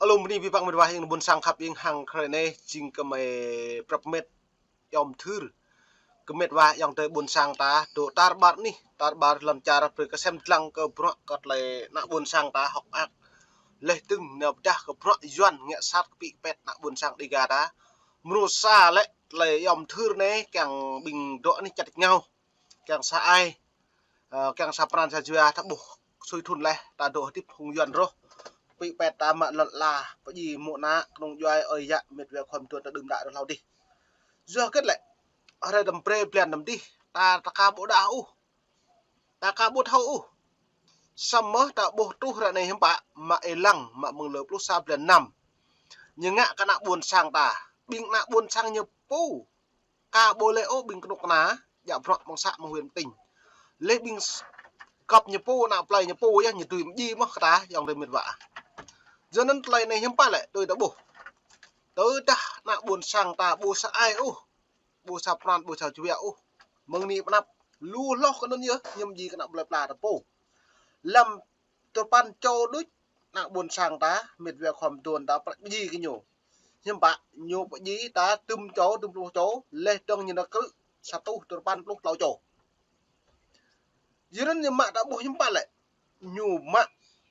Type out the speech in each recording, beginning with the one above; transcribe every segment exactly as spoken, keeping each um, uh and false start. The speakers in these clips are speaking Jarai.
Alum bơni abih bang mĕt wa ayŏng adơi ƀuôn sang khăp ing hăng kơ hrơi anai jing kơ mơi prăp mĕt yom thưr. Kơ mĕt wa ayŏng adơi ƀuôn sang ta, dŏ tar ƀar anih, tar ƀar lŏn čar brơi kơ sem lăng kơ bruă kơ tơlơi ană ƀuôn sang ta hŏk mơak. Laih dơ̆ng nao pơdah kơ bruă Yuan ngă sat kơ pĭ pet ană ƀuôn sang Dêga ta. Mrô sa lĕ tơlơi yom thưr anai kiăng ƀing dŏ anih čăt rơngiao. Kiăng sa ai, ơ, kiăng sa pran sa jua ta ƀuh sui thŭn laih, ta dŏ hơdip hăng Yuan rŏh. Pĭ pet ta mă lŏn ala, pơdjai mơ̆ ană, kơnung djuai ơi yă, mĕt wa khŏm tuan ta đưm đă rŏh hlâo dih. Yua hơget lĕ, hrơi tơm brơi blan tơm dih, ta, ta ka ƀu đaŏ ôh. Ta ka ƀu thâo ôh. Samơ̆ ta ƀuh truh ră anai hiư̆m pă, mă êlăng, mă mơ̆ng lơ pluh sa blan năm. Ñu ngă kơ ană ƀuôn sang ta, ƀing ană ƀuôn sang ñu pô. Ka ƀu lĕ ôh ƀing kơnuk kơna, djă bruă mơ̆ng să mơ̆ng huyện tỉnh. Laih ƀing s-, găp ñu pô, ană plơi ñu pô yơh, ñu tui mơdjai mơ̆ kơ ta, ayŏng adơi mĕt wa. Yua anŭn tơlơi anai hiư̆m pă lĕ, tui ta ƀuh. Tơdah ană ƀuôn sang ta ƀu sa ai ôh, ƀu sa pran, ƀu sa jua ôh. Mơ̆ng anai pơ anăp, lu hloh kơ anŭn yơh, ñu mơdjai kơ ană plơi pla ta pô. Lăm tơpăn čô đôč, ană ƀuôn sang ta, mĕt wa khŏm tuan ta prăp pơdjai kơ ñu. Hiư̆m pă, ñu pơdjai ta tơm čô, tơm pluh čô, laih dơ̆ng ñu nao krư̆ sa rơtuh tơpăn pluh klâo čô. Yua anŭn ñu mă ta ƀuh hiư̆m pă lĕ. Ñu mă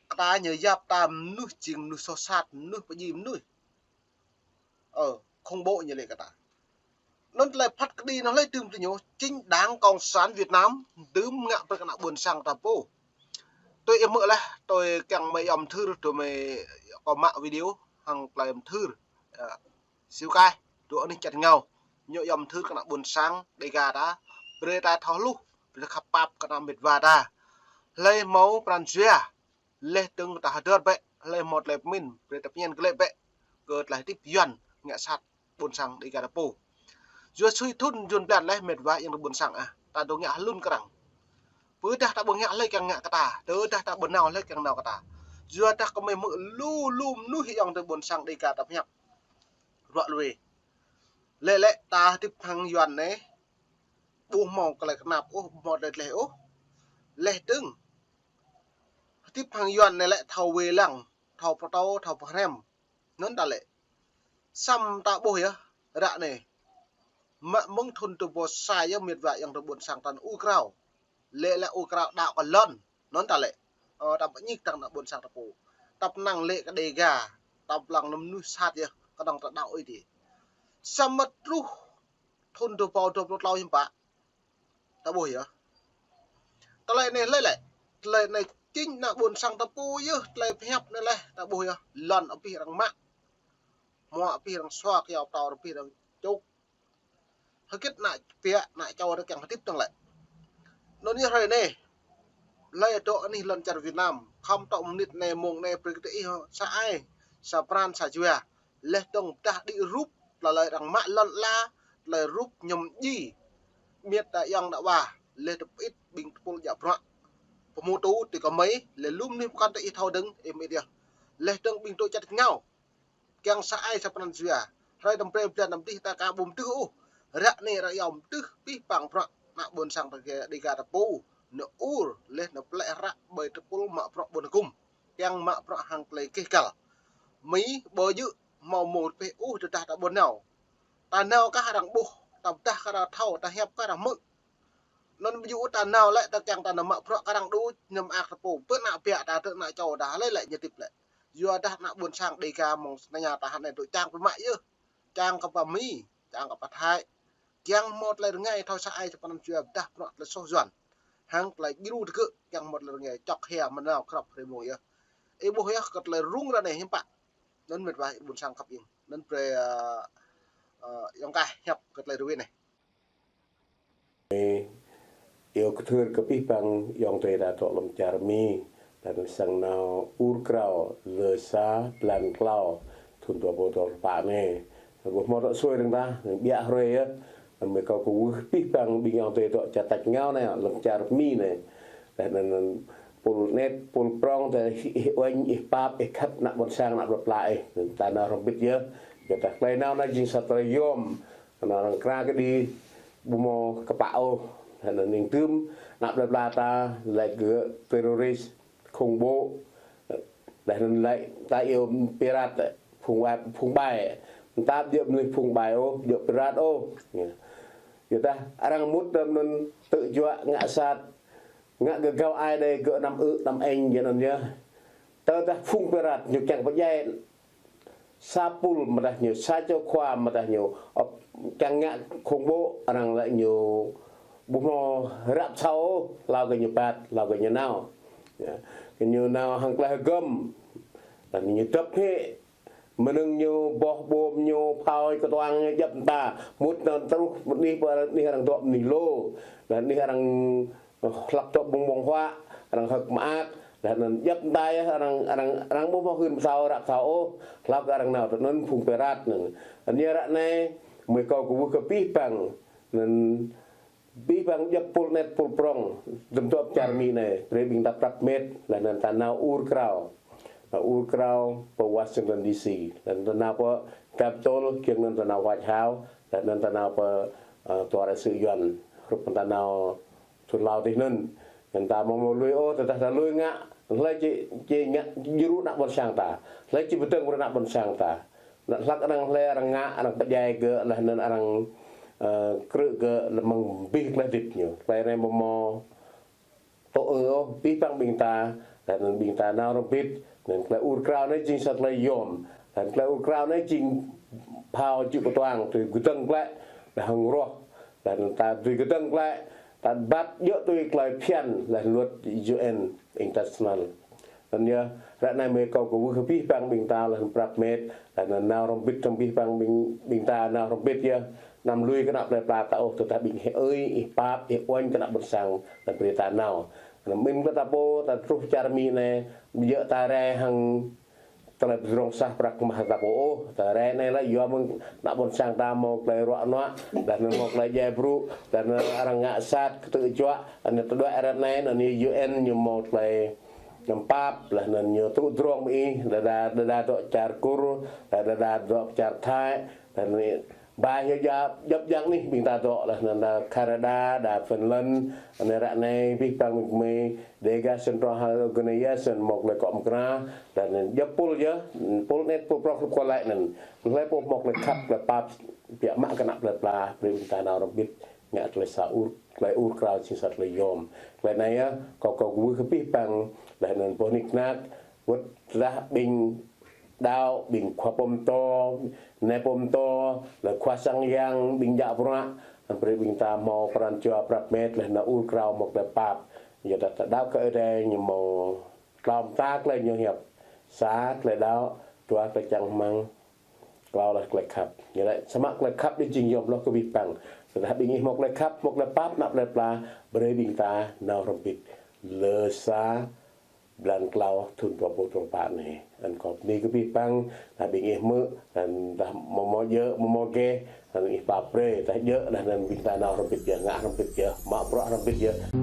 kơ ta ñu yap ta mơnuih jing mơnuih soh sat, mơnuih pơdjai mơnuih. Ơ, khủng bố ñu lĕ kơ ta. Anŭn tơlơi phat kơđi anŭn lĕ tơm tơ ñu, chính đảng Cộng sản Việt Nam, tơm ngă brơi kơ ană ƀuôn sang ta pô. Tui ih hmư̆ laih, tui kiăng mơi yom thưr, tui mơi kơ mă video, hăng tơlơi yom thưr. Ơ, Siu Kai, dŏ anih čăt rơngiao. Ñu yom thưr kơ ană ƀuôn sang, Dêga ta, brơi ta thâo hluh, brơi khăp pap kơ ană mĕt wa ta. Hlơi hmâo pran jua, laih dơ̆ng ta hơdơr bĕ, hlơi hmâo tơlơi pơmĭn, brơi ta pơñen glaĭ bĕ, kơ tơlơi hơdip Yuan, ngă sat ƀuôn sang Dêga ta pô. Yua sui thŭn jun blan laih mĕt wa ayŏng adơi ƀuôn sang ah, ta dŏ ngă hlŭn kơ arăng. Pơdah ta ƀu ngă hlơi kiăng ngă kơ ta, tơdah ta ƀu nao hlơi kiăng nao kơ ta. Yua dah kơ mơi hmư̆ lu lu mơnuih ayŏng adơi ƀuôn sang Dêga ta pơhiăp. Ruă lui. Lĕ lĕ ta hơdip hăng Yuan anai, ƀu hmâo tơlơi kơnap ôh, ƀu hmâo tơlơi gleh ôh. Laih dơ̆ng. Hơdip hăng Yuan anai lĕ thâo wai lăng, thâo pơtô, thâo pơhrăm. Anŭn ta lĕ. Samơ̆ ta ƀuh yơh, ră anai. Mă mơ̆ng thŭn dua rơbâo sa yơh mĕt wa ayŏng adơi ƀuôn sang ta ur krao. Lĕ lĕ ur krao đaŏ kơ lŏn. Anŭn ta lĕ. Ơ, ta pơñik tăng ană ƀuôn sang ta pô. Ta pơnăng lĕ kơ Dêga. Ta pơnăng lăm mơnuih sat yơh, kơnơ̆ng ta đaŏ ih dih. Samơ̆ truh thŭn dua rơbâo dua pluh klâo hiư̆m pă. Ta ƀuh yơh. Tơlơi anai lĕ lĕ. Tơlơi anai chính ană ƀuôn sang ta pô yơh, tơlơi pơhiăp anai lĕ, ta ƀuh yơh. Lŏn abih arăng mă. Hmua abih arăng sua, kyâo pơtâo abih arăng čŭk. Hơget ană ƀiă, ană čô arăng kiăng hơdip dơ̆ng lĕ. Anŭn yơh hrơi anai. Hlơi dŏ anih lŏn čar Việt Nam, khŏm tŏ mơnit anai mông anai brơi kơ ih sa ai, sa pran, sa jua. Laih dơ̆ng pơdah đĭ rup, tơlơi arăng mă lŏn ala, tơlơi rup ñu mơdjai. Mĕt ta ayŏng ta wa, laih dơ̆ng pơit ƀing tơpul djă bruă. Pơhmutu tui kơ mơi, laih lu mơnuih pơkŏn tơ ih thâo dơ̆ng, ih mơit yơh. Laih dơ̆ng ƀing dŏ čăt rơngiao. Kiăng sa ai sa pran jua. Hrơi tơm brơi blan tơm dih ta ka ƀu mơdưh ôh. Ră anai ră yom mơdưh abih bang bruă ană ƀuôn sang ta Dêga ta pô. Nao ur, laih nao plĕ hră ƀơi tơpul mă bruă ƀuôn hơgŭm. Kiăng mă bruă hăng tơlơi gêh găl. Mơi ƀu djơ̆ hmâo mông rơbeh ôh tơdah ta ƀu nao. Ta nao kah arăng ƀuh, ta pơdah kơ arăng thâo, ta hiăp kơ arăng hmư̆. Anŭn ƀu djơ̆ ta nao lĕ, ta kiăng ta nao mă bruă kơ arăng đôč, ñu mơak ta pô. Pơ ană ƀiă ta, tơ ană čô ta, hlơi lĕ ñu hơdip lĕ. Yua dah ană ƀuôn sang Dêga mơ̆ng tơngia ta hă anai dŏ čang pơ mă yơh. Čang kơ pơ Mi, čang kơ pơ Thái. Kiăng hmâo tơlơi rơngai thâo sa ai sa pran jua pơdah bruă tơlơi soh Yuan. Hăng tơlơi djru tơgơ̆ kiăng hmâo tơlơi rơngai čŏk hia mơnao krăp hrơi mông yơh. Ih ƀuh yơh kơ tơlơi rŭng ră anai hiư̆m pă. Anŭn mĕt wa ƀuôn sang khăp ing. Anŭn brơi, ơ, ơ, ayŏng kah hiăp kơ tơlơi rơwĭ anai. Iâu kơthưr kơ abih bang ayŏng adơi ta dŏ lăm čar Mi, ta nao sang nao ur krao lơ sa blan klâo thŭn dua rơbâo dua pluh pă anai. Ƀuh hmâo dŏ sui dơ̆ng ta, ƀiă hrơi yơh. Anŭn mơi kâo kơkuh abih bang ƀing ayŏng adơi dŏ čăt rơngiao anai, lăm čar Mi anai. Laih anŭn, anŭn pul anet, pul prŏng, ta ih uêñ, ih pap, ih khăp, ană ƀuôn sang, ană plơi pla ih. Ta nao hrŏm hơbĭt yơh. Yua dah tơlơi nao anai jing sa tơlơi yom. Ană arăng kra kơđi ƀu hmâo kơpă ôh. Anŭn ning tơm, ană plơi pla ta, laĭ gơ̆ teroris, khủng bố. Laih anŭn lĕ ta iâu pirat, phung ƀai, phung ƀai. Mơ̆n ta ƀu djơ̆ mơnuih phung ƀai ôh, ƀu djơ̆ pirat ôh. Yua dah arăng mŭt tơm anŭn tŭ juă ngă sat, ngă gơgao ai đơi gơ̆ anăm ư̆ anăm ĕng yua anŭn yơh. Tơdah phung pirat ñu kiăng pơdjai sa pul mơ̆ dah ñu, sa čô khua mơ̆ dah ñu, ơ, kiăng ngă khủng bố, arăng lĕ ñu ƀu hmâo ră pơthâo ôh, hlâo kơ ñu pat, hlâo kơ ñu nao. Yua, kơ ñu nao hăng tơlơi hơgŏm. Laih anŭn ñu dŏp hĭ, mơnơ̆ng ñu, boh ƀôm ñu, phao kơtuang ñu, djŏp mơta, mŭt anŭn truh, anih pơ anih arăng dŏ mơnuih lu, laih anih arăng hlăk dŏ ƀơ̆ng ƀơ̆ng huă, arăng hơ̆k mơak, laih anŭn djŏp mơta yơh, arăng, arăng, arăng ƀu hmâo hưn pơthâo, ră pơthâo ôh, hlâo kơ arăng nao tơ anŭn phung pirat anŭn. Anŭn yơh ră anai, mơi kâo kwưh kơ abih bang, anŭn abih bang djŏp pul anet pul prŏng, dŭm dŏ pơ čar Mi anai, brơi ƀing ta prăp met, laih anŭn ta nao ur krao. Nao ur krao pơ Washington D C, laih anŭn ta nao pơ Capitol, kiăng anŭn ta nao White House, laih anŭn ta nao pơ, ơ, Tòa đại sứ Yuan, hrup anŭn ta nao thun hlâo tih anŭn. Anŭn ta ƀu hmâo lui ôh, tơdah ta lui ngă, hlơi či, či ngă djru ană ƀôn sang ta. Hlơi či pơdơ̆ng brơi ană ƀôn sang ta. Anŭn hlăk arăng hlơi arăng ngă, arăng pơdjai gơ̆, laih anŭn arăng, ơ, krư̆ gơ̆, laih mơ̆ng abih tơlơi hơdip ñu. Tơlơi anai ƀu hmâo tŭ ư ôh, abih bang ƀing ta, laih anŭn ƀing ta nao hrŏm hơbĭt, anŭn tơlơi ur krao anai jing sa tơlơi yôm, laih anŭn tơlơi ur krao anai jing phao jŭ kơtuang, tui gơdơ̆ng glaĭ, laih hăng roh, laih anŭn ta tui gơdơ̆ng glaĭ, ta ƀăt djơ̆ tui tơlơi phiăn, laih luật U N international. Anŭn yơh, ră anai mơi kâo kwưh kơ abih bang ƀing ta laih anŭn prăp met, laih anŭn nao hrŏm hơbĭt hăng abih bang ƀing, ƀing ta nao hrŏm hơbĭt yơh. Anăm lui kơ ană plơi pla ta ôh, tơdah ƀing ih ơi, ih pap, ih uañ kơ ană ƀôn sang, laih brơi ta nao. Anŭn mĭn kơ ta pô, ta truh čar Mi anai, ƀu djơ̆ ta rai hăng tơlơi pơdrŏng sah prăk mah ta pô ôh, ta rai anai lĕ yua mơ̆ng ană ƀôn sang ta hmâo tơlơi ruă nuă, laih anŭn hmâo tơlơi djai brŭ, laih anŭn arăng ngă sat, kơtư̆ juă, anŭn tơdruă ră anai, anŭn U N ñu hmâo tơlơi anăm pap, laih anŭn ñu tŭ drŏng mơ̆ ih, đơđa, đơđa dŏ čar Kur, đơđa dŏ čar Thái, laih anŭn ba hyu djăp, djăp djang anih ƀing ta dŏ, laih anŭn đa Canada, đa Finland, anai ră anai abih bang mơi, mơi, Delegation Central Health Organization, hmâo tơlơi kŏ mơkra, laih anŭn djŏp pul yơh, pul anet pul prŏng hrup kâo laĭ anŭn. Hlơi pô hmâo tơlơi khăp, tơlơi pap, biă mă kơ ană plơi pla, brơi ƀing ta nao hrŏm hơbĭt, ngă tơlơi sa ur, tơlơi ur krao jing sa tơlơi yôm. Tơlơi anai yơh, kâo, kâo kwưh kơ abih bang, laih anŭn boh nik nak, wơ̆t tơdah ƀing đaŏ, ƀing khua pơtô, nai pơtô, laih khua sang yang, ƀing djă bruă, anŭn brơi ƀing ta hmâo pran jua prăp met, laih anŭn ur krao hmâo tơlơi pap. Yua dah ta đaŏ kơ Ơi Adai ñu hmâo tlâo mơta tơlơi ñu hiăp. Sa, tơlơi đaŏ, dua, tơlơi čang rơmang, klâo laih tơlơi khăp. Yua dah samơ̆ tơlơi khăp anai jing yôm hloh kơ abih bang. Tơdah ƀing ih hmâo tơlơi khăp, hmâo tơlơi pap, ană plơi pla, brơi ƀing ta nao hrŏm hơbĭt. Lơ sa blan klâo thun dua rơbâo dua pluh pă anai. Anŭn kâo bơni kơ abih bang, tơdah ƀing ih hmư̆, anŭn tơdah hmâo hmâo djơ̆, hmâo hmâo geh, anŭn ih pap brơi, tơdah djơ̆, laih anŭn ƀing ta nao hrŏm hơbĭt yơh, ngă hrŏm hơbĭt yơh, mă bruă hrŏm hơbĭt yơh.